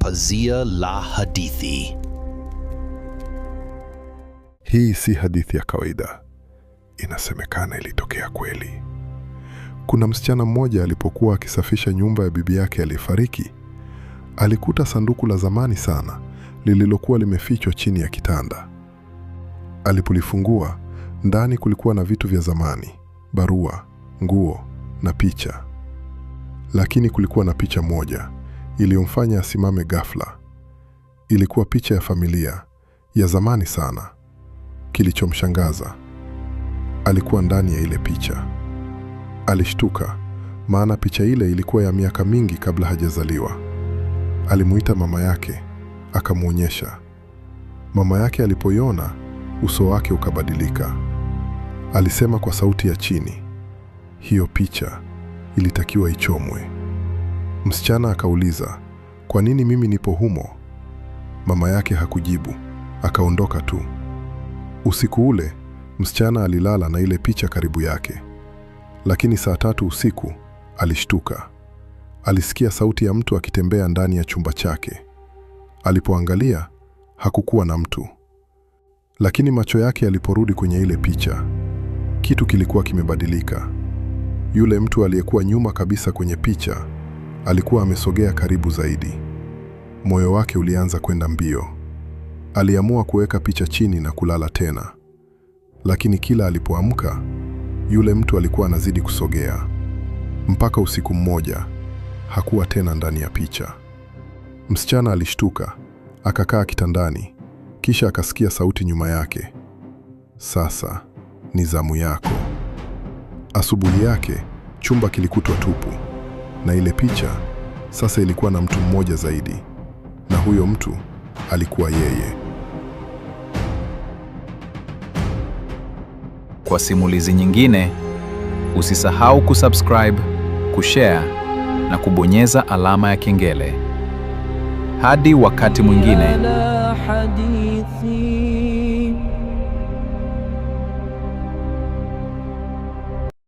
Pazia la Hadithi. Hii si hadithi ya kawaida. Inasemekana ilitokea kweli. Kuna msichana mmoja alipokuwa akisafisha nyumba ya bibi yake aliyefariki, alikuta sanduku la zamani sana lililokuwa limefichwa chini ya kitanda. Alipolifungua, ndani kulikuwa na vitu vya zamani, barua, nguo na picha. Lakini kulikuwa na picha moja iliyomfanya asimame ghafla. Ilikuwa picha ya familia ya zamani sana. Kilichomshangaza, alikuwa ndani ya ile picha. Alishtuka, maana picha ile ilikuwa ya miaka mingi kabla hajazaliwa. Alimuita mama yake, akamwonyesha. Mama yake alipoiona, uso wake ukabadilika. Alisema kwa sauti ya chini, "Hiyo picha ilitakiwa ichomwe." Msichana akauliza, "Kwa nini mimi nipo humo?" Mama yake hakujibu, akaondoka tu. Usiku ule, msichana alilala na ile picha karibu yake. Lakini saa 3 usiku alishtuka. Alisikia sauti ya mtu akitembea ndani ya chumba chake. Alipoangalia, hakukuwa na mtu. Lakini macho yake yaliporudi kwenye ile picha, kitu kilikuwa kimebadilika. Yule mtu aliyekuwa nyuma kabisa kwenye picha alikuwa amesogea karibu zaidi. Moyo wake ulianza kwenda mbio. Aliamua kuweka picha chini na kulala tena. Lakini kila alipoamka, yule mtu alikuwa anazidi kusogea. Mpaka usiku mmoja, hakuwa tena ndani ya picha. Msichana alishtuka, akakaa kitandani, kisha akasikia sauti nyuma yake. "Sasa ni zamu yako." Asubuhi yake, chumba kilikutwa tupu, na ile picha sasa ilikuwa na mtu mmoja zaidi, na huyo mtu alikuwa yeye. Kwa simulizi nyingine, usisahau kusubscribe, kushare na kubonyeza alama ya kengele. Hadi wakati mwingine. La hadithi.